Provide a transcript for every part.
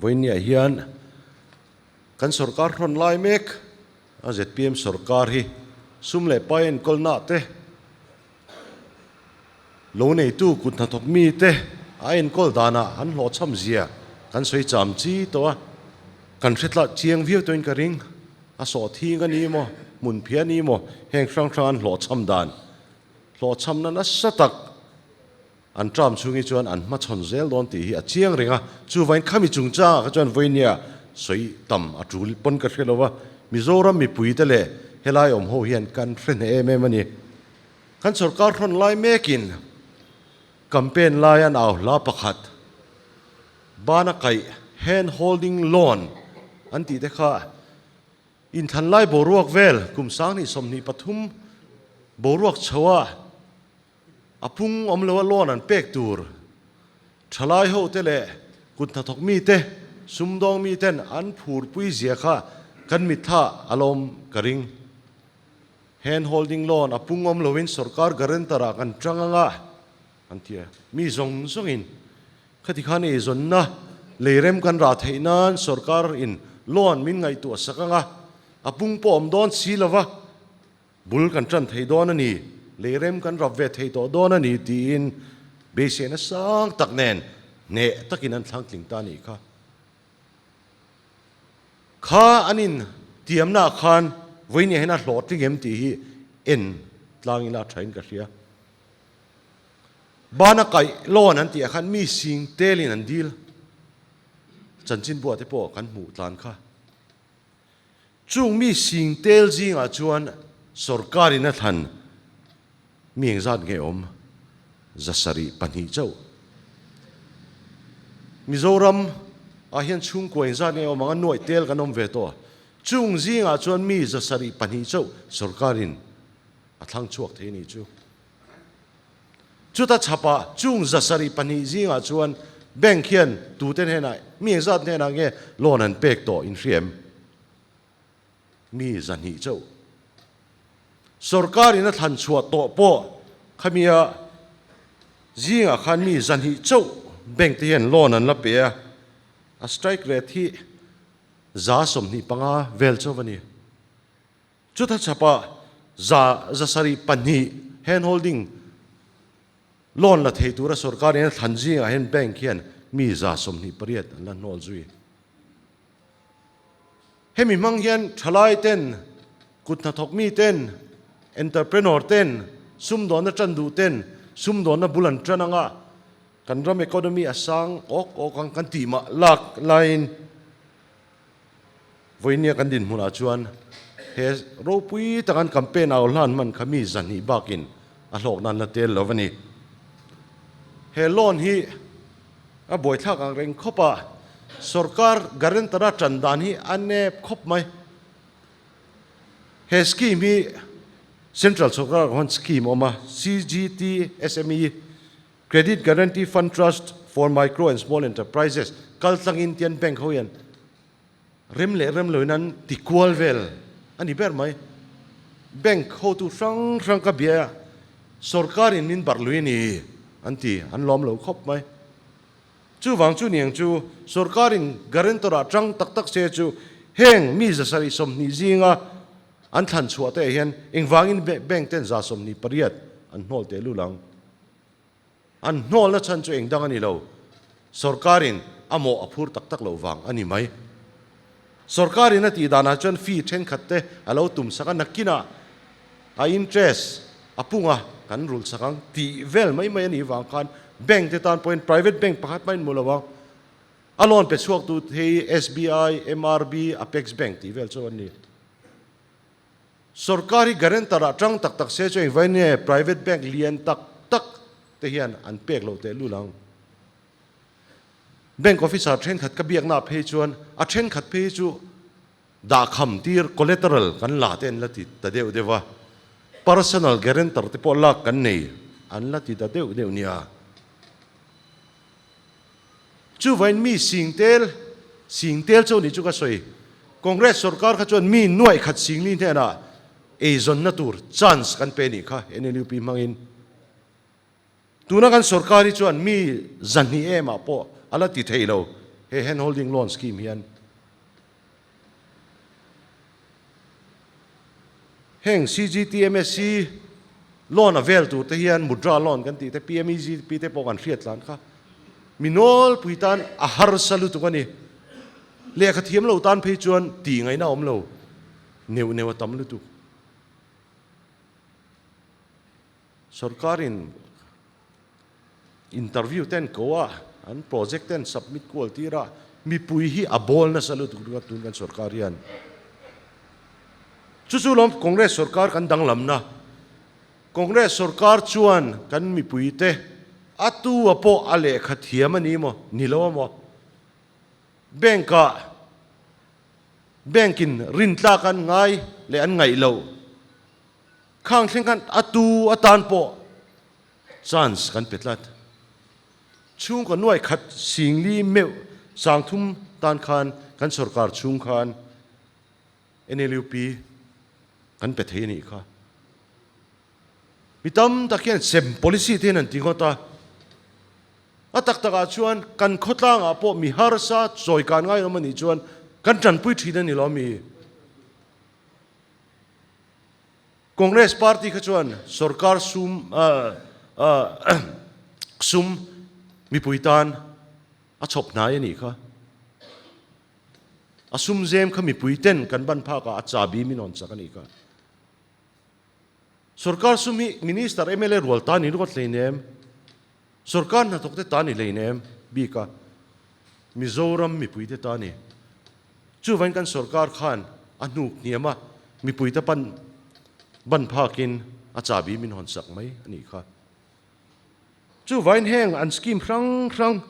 Vawinia hian kan sorkar hrawn lai mek a zpm sorkar hi sum leh pai enkawlna te lo neitu kut hnathawk mite a enkawl danah an hlawhchham zia kan sawi cham chi tawh a, kan hre tlah chiang viau tawhin ka ring. A sawhthing a ni maw, hmunphiah a ni maw, heng hrang hrang an hlawhchham dan, hlawhchhamna nasa tak an term chhung hi chuan an hmachhawn zel dawn tih hi a chiang reng a, chuvain khami chungchangah kha chuan vawinia sawi tam a tul pawn ka hre lo va, Mizoram mipuite leh helai awm ho hian kan hre hneh em em a ni. Kan sorkar hrawn lai mekin campaign lai an au hla pakhat bana kaih hand holding loan an tih te kha inthlan lai boruak vel kum 2023 boruak chho a a pung awm lo a loan an pek tur thalai ho te leh kut hnathawk mi te sumdawng mi ten an phurpui zia kha kan mitha alawm ka ring. Hand holding loan a pung awm loin sorkar guarantor ah kan tang anga an ti a, mi zawng zawngin khati khan eizawnna leirem kan rah theih nan sorkar in loan min ngaihtuah sak anga a pung pawh awm dawn si lova bul kan tan thei dawn a ni, leirem kan rap ve thei tawh dawn a ni tiin beiseina sang tak nen hneh takin an thlang tling ta a nih kha. Kha an in tiamna ah khan vawiin hian a hlawhtling em tih hi en tlang ila tha in ka hria. Bana kaih loan an tih ah khan mi sing tel in an dil. Chanchin buah te pawh kan hmuh tlan kha. Chung mi sing tel zingah chuan sorkar in a thlan Mi engzat nge awm? 702 chauh. Mizoram ah hian chhungkua engzat nge awm ang a nuaih tel kan awm ve tawh a. Chung zingah chuan mi 72 chauh sorkarin a thlang chhuak thei a nih chu. Chuta chhapah chung 72 zingah chuan bank hian tute hnenah mi engzat hnenah nge loan an pek tawh in hria em? Mi 200 chauh. Sorkarin a thlan chhuah tawh pawh khamia zingah khan mi 200 chauh bank te hian loan an la pe a, a strike rate hi 25% vel chauh a ni. Chuta chhapah 72% hand holding loan la thei tura sorkarin a thlan zingah hian bank hian mi 28% an la hnawl zui. Hemi hmang hian thalai ten, kut hnathawk mi ten, entrepreneur ten, sumdawnna tan duh ten sumdawnna bul an tan anga kan ram economy a sang awk awk ang kan tih mah lak laiin vawinia kan dinhmunah chuan he ropui tak an campaign au hlan hman kha mi 200 bakin a hlawk nan la tel lo a ni. He loan hi A buaithlak ang reng khawp a, sorkar guarantor a tan dan hi a nep khawp mai. He scheme hi Central sorkar ah khan scheme a awm a, CGT SME, Credit Guarantee Fund Trust for Micro and Small Enterprises, kal tlangin tian bank ho hian rem leh rem loin an ti kual vel a ni ber mai. Bank hotu hrang hrang ka bia a, sorkarin min barh lui a ni an ti, an lawm lo khawp mai. Chuvang chu niang chu sorkarin guarantor ah tang tak tak se chu heng mi 720 zinga an thlan chhuah te ah hian engvangin bank ten 28% an hnawl teh lul ang. An hnawlna chhan chu engdang a ni lo, sorkarin a mawh a phur tak tak loh vang a ni mai. Sorkarin a tih danah chuan fee thenkhat te a lo tum sak a, nakinah a interest a pung a, kan rul sak ang tih vel mai mai a nih vang khan bank te tan pawhin private bank pakhat mahin hmu lo ang. A loan pe chhuak tu hei SBI, MRB, Apex Bank tih vel chu an ni. Sorkar hi guarantor ah tang tak tak se chu engvai nge private bank lian tak tak te hian an pek loh teh lul ang. Bank officer thenkhat ka biakna ah phei chuan a thenkhat phei hi chu dahkham tir collateral kan la te an la ti ta deuh deuh a, personal guarantor te pawh lak kan nei an la ti ta deuh deuh nia. Chuvain mi singtel, singtel chu ni chu ka sawi. Congress sorkar kha chuan mi nuaih khat singli hnenah eizawnna tur chance kan pe nih kha NLUP hmangin. Tuna kan sorkar hi chuan mi 200 emah pawh a la ti thei lo. he hand holding loan scheme hian. Heng CGTMSC loan a vel tur te hian Mudra loan kan tih te, PMEGP te pawh kan hriat tlan kha mi nawlpui tan a harsa lutuk a ni. Lehkha thiam lo tan phei chuan tih ngaihna a awm lo, neuh neuh a tam lutuk. Sorkarin interview ten ko a, an project ten submit kual tir a, mipui hi a bawl nasa lutuk ringawt tun kan sorkar hian. Chu chu lawm Congress sorkar kan danglamna. Congress sorkar chuan kan mipui te a tu a pawh a lehkha thiam a ni maw? Ni lo a maw? Bank ah bank in rintlak an ngai leh an ngaih loh. Khang thleng khan a tu atan pawh chance kan pe tlat. Chhungkaw nuai khat singli meuh sangthum tan khan kan sorkar chhung khan NLUP kan pe thei a nih kha. Mi tam tak hian sem policy te hian an ti ngawt a. A tak takah chuan kan khawtlangah pawh mi harsa chawikan ngai awm a nih chuan kan tanpui thin a ni lo mi? Congress party kha chuan sorkar sum sum mipui tan a chhawp hnai a nih kha. A sum zem kha mipui ten kan ban phak ah a chabi min awn chak a nih kha. Sorkar sum hi minister mla rual tan in ringawt hleinem, sorkar hnathawk te tan i hleinem bik a, Mizoram mipui te tan i. Chuvain kan sorkar khan a hnuk hniam a, mipuite pan ban phakin a chabi min hawn sak mai a nih kha. Chuvain heng an scheme hrang hrang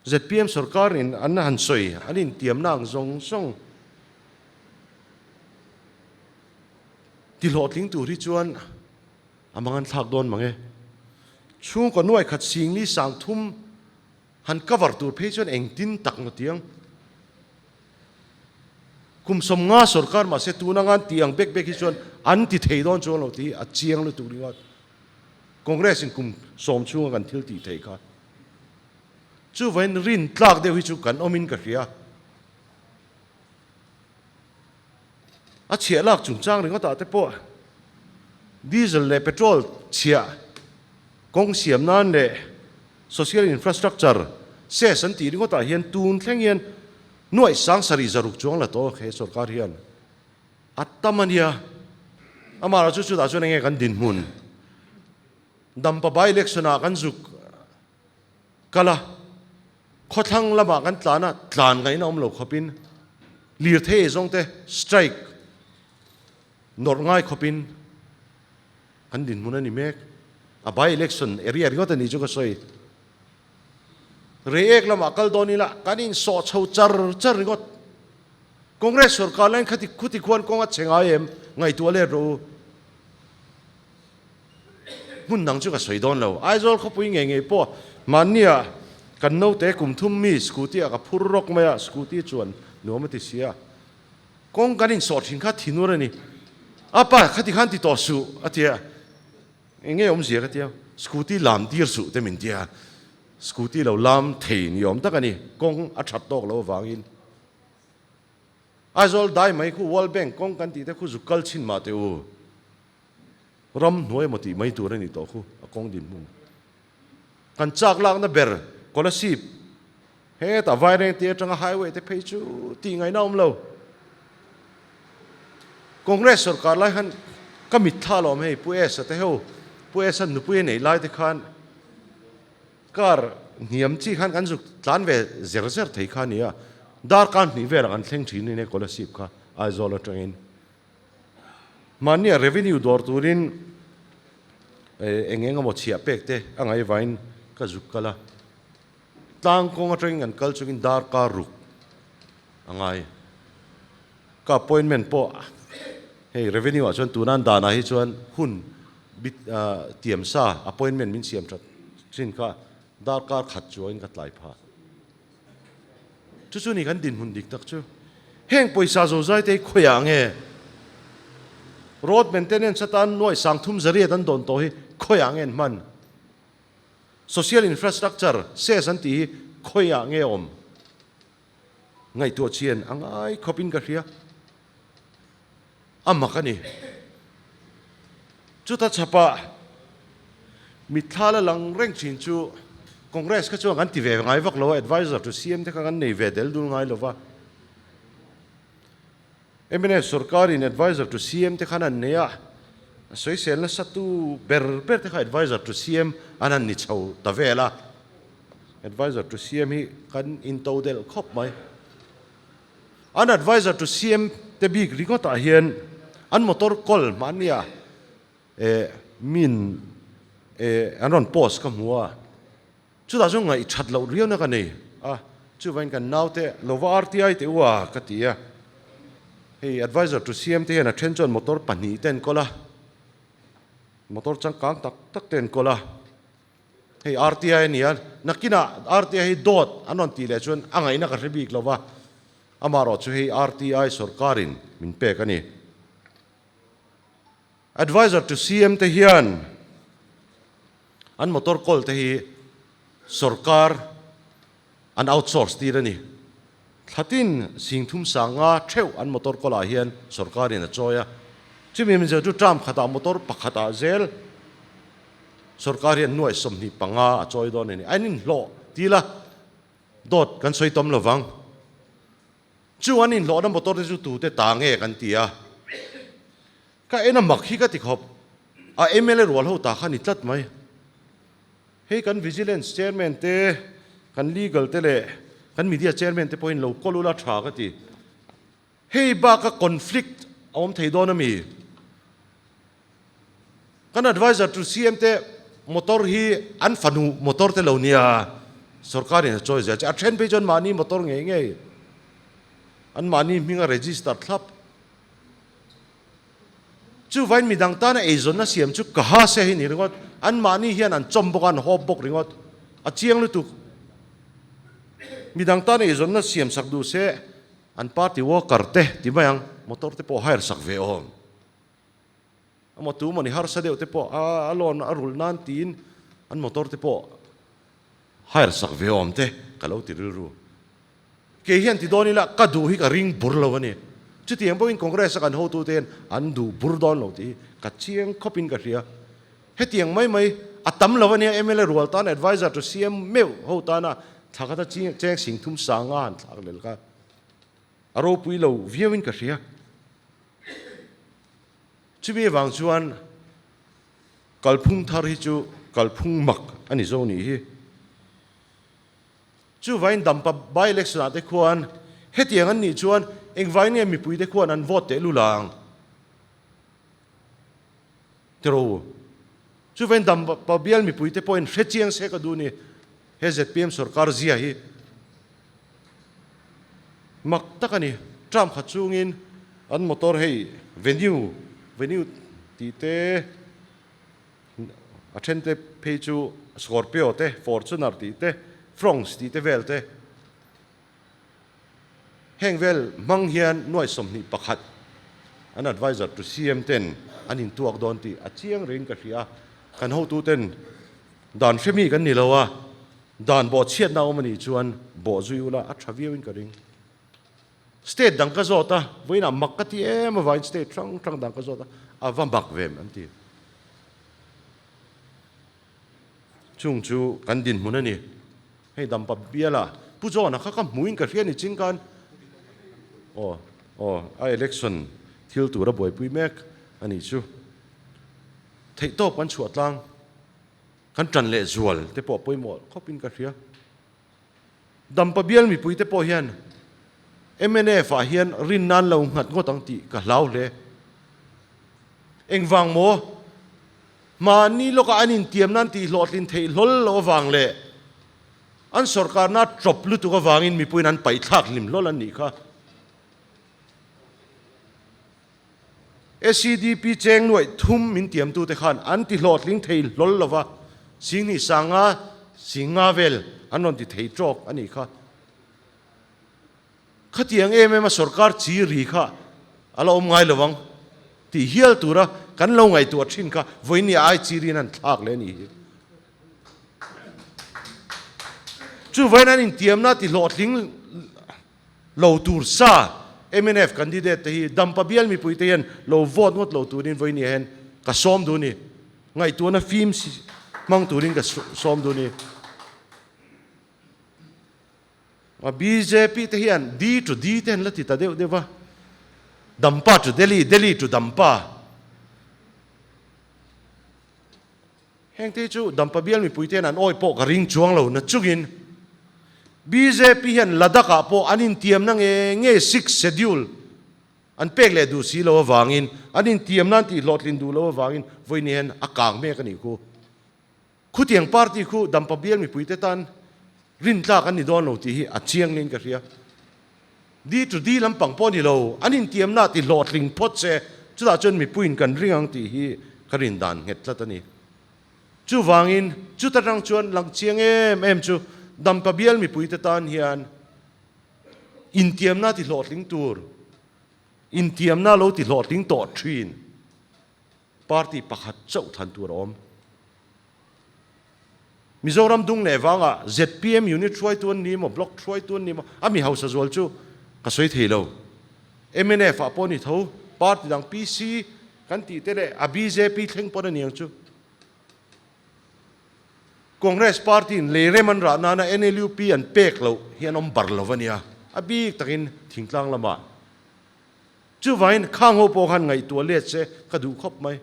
zpm sorkarin an han sawi an intiamna ang zawng zawng tihlawhtling tur hi chuan a mang an thlak dawn mang e. Chhungkaw nuai khat singli sangthum Han cover tur phei chuan engtin tak maw tiang? Kum 50 sorkar mahse tun anga an tih ang bek bek hi chuan an ti thei dawn chuang lo tih hi a chiang lutuk ringawt. Congress in kum 10 chhunga kan thil tih theih kha. Chuvain rin tlak deuh hi chu kan awmin ka hria. A chhiah lak chungchang ringawtah te pawh diesel leh petrol chhiah kawng siam nan leh social infrastructure cess an tih ringawtah hian tun thleng hian nuaih 7600 chuang la tawh he sorkar hian a tam a nia. Amaherawhchu chutah chuan enge kan dinhmun Dampa by election ah kan zuk kal a, khawthlang lamah kan tlan a, tlan ngaihna awm lo khawpin lirthei zawng te strike nawrh ngai khawpin kan dinhmun a ni mek. A by election area ringawt a ni chu ka sawi. Reiek lamah kal dawn ila kan insawh chho char char ringawt. Congress sorkar laiin khati khuti khuan kawng a che ngai em ngaihtuah let rawh u. Hmun dang chu ka sawi dawn lo. Aizawl khawpui ngei ngei pawh mahnia kan naute kum thum mi scooty ah ka phur rawk mai a, scooty chuan nuam a ti si a. Kawng kan insawh thin kha thinur a ni. A pa khati khan ti tawh suh a ti a, eng nge awmzia ka ti a, scooty lam tir suh te min ti a, scooty lo lam thei ni awm tak a ni, kawng a that tawk loh avangin. Aizawl dai mai khu World Bank kawng kan tih te khu zuk kal chhin mah teh u. Ram hnuai emaw tih mai tur a ni tawh khu a kawng dinhmun. Kan chak lakna ber Kolasib hetah Vairengte atanga highway te phei chu tih ngaihna awm lo. Congress sorkar lai khan ka mitthla lawm hei Pu Esa te ho, Pu Esa'n nupui a neih lai te khan car hniam chi khan kan zuk tlan ve zer zer thei kha a ni a, darkar hnih velah kan thleng thin in he Kolasib kha Aizawl atangin. Mahnia revenue dawr turin eng eng emaw chhiah pek te a ngaihvain ka zuk kal a, tlang kawng atangin kan kal chungin darkar ruk a ngai. Ka appointment pawh hei revenue ah chuan tunan danah hi chuan hun bit tiam sa appointment min siam that thin kha darkar khat chuangin ka tlai phah. Chu chu ni kan dinhmun dik tak chu. Heng pawisa zozai te hi khawiah nge road maintenance atan nuai 3800 an dawn tawh hi khawiah nge an hman? Social infrastructure cess an tih hi khawiah nge awm? Ngaihtuah chian a ngai khawpin ka hria. A mak a ni. Chuta chhapah mitthla la lang reng thin chu Congress kha chuan kan ti ve ngai vak lo a, advisor to CM te kha kan nei ve del dul ngai lo va. Mnf sorkarin advisor to CM te khan an nei a, a sawisel nasa tu ber ber te kha advisor to CM an han ni chho ta vel a. Advisor to CM hi kan into delh khawp mai. An advisor to CM te bik ringawtah hian an motor kawl hmahnia eh min eh an rawn post ka hmu a, chutah chuan ngaih that loh riauna ka nei a, chuvain kan naute lova RTI teh u a ka ti a, hei advisor to CM te hian a then chuan motor pahnih te an kawl a, motor changkang tak tak te an kawl a. Hei RTI a ni a, nakinah RTI hi dawt an rawn tih leh chuan a ngaihna ka hre bik lo va, amaherawh chu hei RTI sorkarin min pek a ni. Advisor to CM te hian an motor kawl te hi sorkar an outsource tir a ni. Thlatin singthum sanga theuh an motor kawlah hian sorkarin a chawi a. Chumi min zir chu term khatah motor pakhatah zel sorkar hian nuai 25 a chawi dawn a ni. A inhlawh ti ila dawt kan sawi tawm lovang. Chu an inhlawhna motor te chu tute ta nge kan ti a. Ka en a mak hi ka ti khawp. A mla rual ho ta kha ni tlat mai. Hei kan Vigilance Chairman te, kan Legal te leh kan Media Chairman te pawhin lo kawl ula tha ka ti. Hei baka conflict a awm thei dawn a mi? Kan Advisor to CM te motor hi an fanu motor te lo nia, sorkarin a chawi zel che. A then phei chuan mahni motor ngei ngei an mahni hminga register thlap. Chuvain midang tana eizawnna siam chu ka ha se hi ni ringawt. Anmahni hian an chawm bawk a, an hawp bawk ringawt. A chiang lutuk. Midang tana eizawnna siam sak duh se, an party worker te ti mai ang, motor te pawh hire sak ve awm. Amaw tu mawni harsa deuh te pawh a loan a rulh nan tiin an motor te pawh hire sak ve awm te ka lo ti rilru. Kei hian ti dawn ila ka duh hi ka ring bur lo a ni. Chutiang pawhin Congress a kan hotute hian an duh bur dawn lo tih hi ka chiang khawpin ka hria. Hetiang mai mai a tam lo a nia mla rual tan advisor to CM meuh ho tana thla khat a cheng sing thum sanga han thlak lel kha a ropui lo viauin ka hria. Chumi avang chuan kalphung thar hi chu kalphung mak a ni zo nih hi. Chuvain Dampa by-election ah te khuan hetiang an nih chuan engvai nge mipui te khuan an vote teh lul ang? Tiraw u. Chuvain Dampa bial mipui te pawhin hre chiang se ka duh ni he zpm sorkar zia hi mak tak a ni. Term khat chungin an motor hei venue venue tih te A then te phei chu Scorpio te, Fortuner tih te, Fronx tih te vel te heng vel hmang hian nuai 21 an advisor to CM ten an intuak dawn tih a chiang reng ka hria. Kan hotu ten dan hre mi kan ni lo a, dan bawhchhiatna awm a nih chuan bawh zui ula a tha viau in ka ring. State dang ka zawt a, vawiinah mak ka ti em avangin state hrang hrang dang ka zawt a, a va mak ve em an ti. Chung chu kan dinhmun a ni. Hei Dampa biala Pu John-a kha ka hmuin ka hria ni ching khan aw aw a election thil tura buaipui mek a nih chu. Theihtawp kan chhuah tlang, kan tan leh zual te pawh pawimawh khawpin ka hria. Dampa bial mipuite pawh hian mnf ah hian rin nan lo nghat ngawt ang tih ka hlau hle. Engvang maw? Mahni lawkah an intiam nan tih hlawhtlin theih hlawl loh avang leh an sorkarna tawp lutuk avangin mipuiin an paihthlak hlim hlawl an nih kha. SEDP cheng nuaih thum min tiamtute khan an ti hlawhtling thei hlawl lo va, Singhnih sanga Singhnga vel an rawn ti thei tawk a nih kha. Khatiang em em a sorkar chi ri kha a la awm ngai lo vang tih hial tura kan lo ngaihtuah thin kha vawiin ai chi riin an thlak leh a nih hi. Chu vawiin an intiamna ti hlawhtling. Lo tur sa mnf candidate te hi Dampa bial mipui te hian lo vote ngawt lo turin vawinia hian ka sawm duh a ni. Ngaihtuahna fim hmang turin ka sawm duh a ni. Bjp te hian D to D te an la ti ta deuh deuh va, Dampa to Delhi, Delhi to Dampa. Heng te hi chu Dampa bial mipui te hian an awi pawh ka ring chuang lo na chungin bjp hian Ladakh ah pawh an intiamna nge nge sixth schedule an pek leh duh si lo avangin an intiamna an tih hlawhtlin duh lo avangin vawiin hian a kang mek a nih khu. Khutiang party khu Dampa bial mipuite tan rintlak an ni dawn lo tih hi a chiang niin ka hria. D to D lampang pawh ni lo, an intiamna ti hlawhtling phawt se, chutah chuan mipuiin kan ring ang tih hi ka rin dan nghet tlat a ni. Chuvangin chuta tang chuan lang chiang em em chu Dampa bial mipuite tan hian intiamna ti hlawhtling tur, intiamna lo ti hlawhtling tawh thin. Party pakhat chauh thlan tur a awm. Mizoram dung leh vangah zpm unit hruaitu an ni maw, block hruaitu an ni maw, a mi hausa zual chu ka sawi thei lo. Mnf ah pawh a ni tho, party dang PC kan tih te leh a bjp thleng pawn a ni ang chu. Congress party in lei rem an rah nana NLUP an pek loh hi an awm bar lo a nia, a bik takin thingtlang lamah. Chuvangin khang ho pawh khan ngaihtuah let se ka duh khawp mai.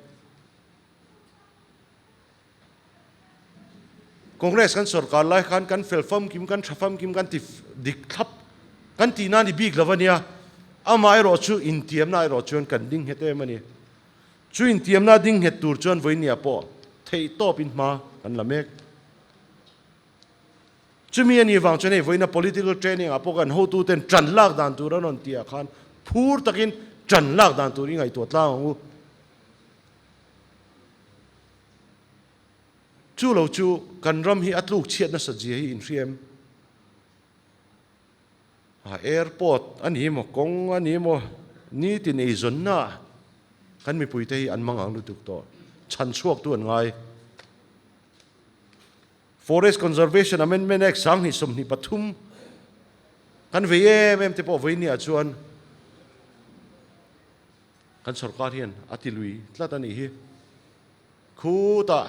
Congress kan sorkar lai khan kan fel famkim, kan tha famkim, kan ti dik thlap, kan tih nan i bik lo a nia. Amaherawh chu intiamna erawh chuan kan ding nghet em a ni. Chu intiamna ding nghet tur chuan vawinia pawh theihtawpin hma kan la mek. Chumi a nih vang chuan hei vawiina political training ah pawh kan hotuten ṭan lak dan tur an rawn tih ah khan phur takin ṭan lak dan tur i ngaihtuah tlang ang u. Chu lo chu kan ram hi a tluk chhiat nasa zia hi inhria em? A airport a ni maw, kawng a ni maw, nitin eizawnna ah kan mipuite hi an mangang lutuk tawh. Chhan chhuaktu an ngai. Forest Conservation Amendment Act 2023 kan vei em em te pawh vawinia chuan kan sorkar hian a ti lui tlat a nih hi. Khutah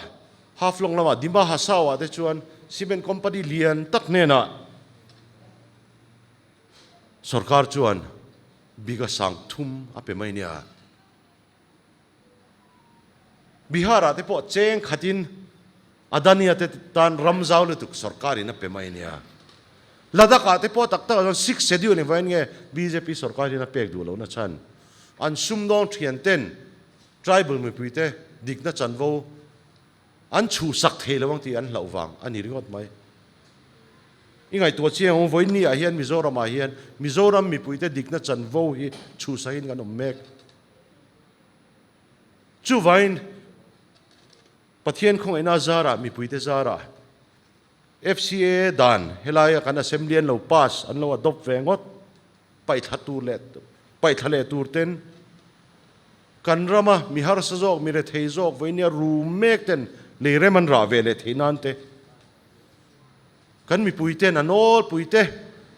Haflong lamah Dima Hasao ah te chuan cement company lian tak hnenah sorkar chuan biga 3000 a pe mai nia. Bihar ah te pawh cheng khatin Adani-a te tan ram zau lutuk sorkarin a pe mai nia. Ladakh ah te pawh tak tak ah chuan sixth schedule engvangin nge bjp sorkar hian a pek duh lohna chhan an sumdawng thian ten tribal mipui te dikna chanvo an chhuhsak thei lo ang tih an hlauh vang a ni ringawt mai. I ngaihtuah chiang ang vawiin ni ah hian Mizoram ah hian Mizoram mipui te dikna chanvo hi chhuhsakin kan awm mek. Chuvain Pathian khawngaihna zarah mipuite zarah FCAA dan helaia kan Assembly an lo pass an lo adopt ve ngawt paihthla tur leh paihthla leh tur ten kan rama mi harsa zawk mi rethei zawk vawinia rum mek ten lei rem an rah ve leh theih nan te Kan mipuiten a nawlpuite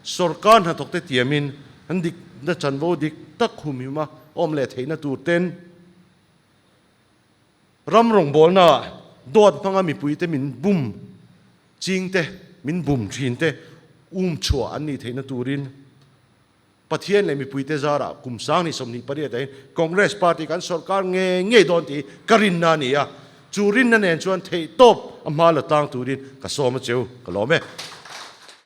sawrkar hnathawkte tiamin an dikna chanvo dik tak humhima awm leh theihna tur ten ram rawngbawlnaah dawt hmanga mipuite min bum chingte, min bum thinte um chhuah an nih theihna turin Pathian leh mipuite zarah kum 2028 ah hian Congress party kan sawrkar ngei ngei dawn tih hi ka rinna a ni a, chu rinna nen chuan theihtawp a hma la tlang turin ka sawm a cheu, ka lawm e.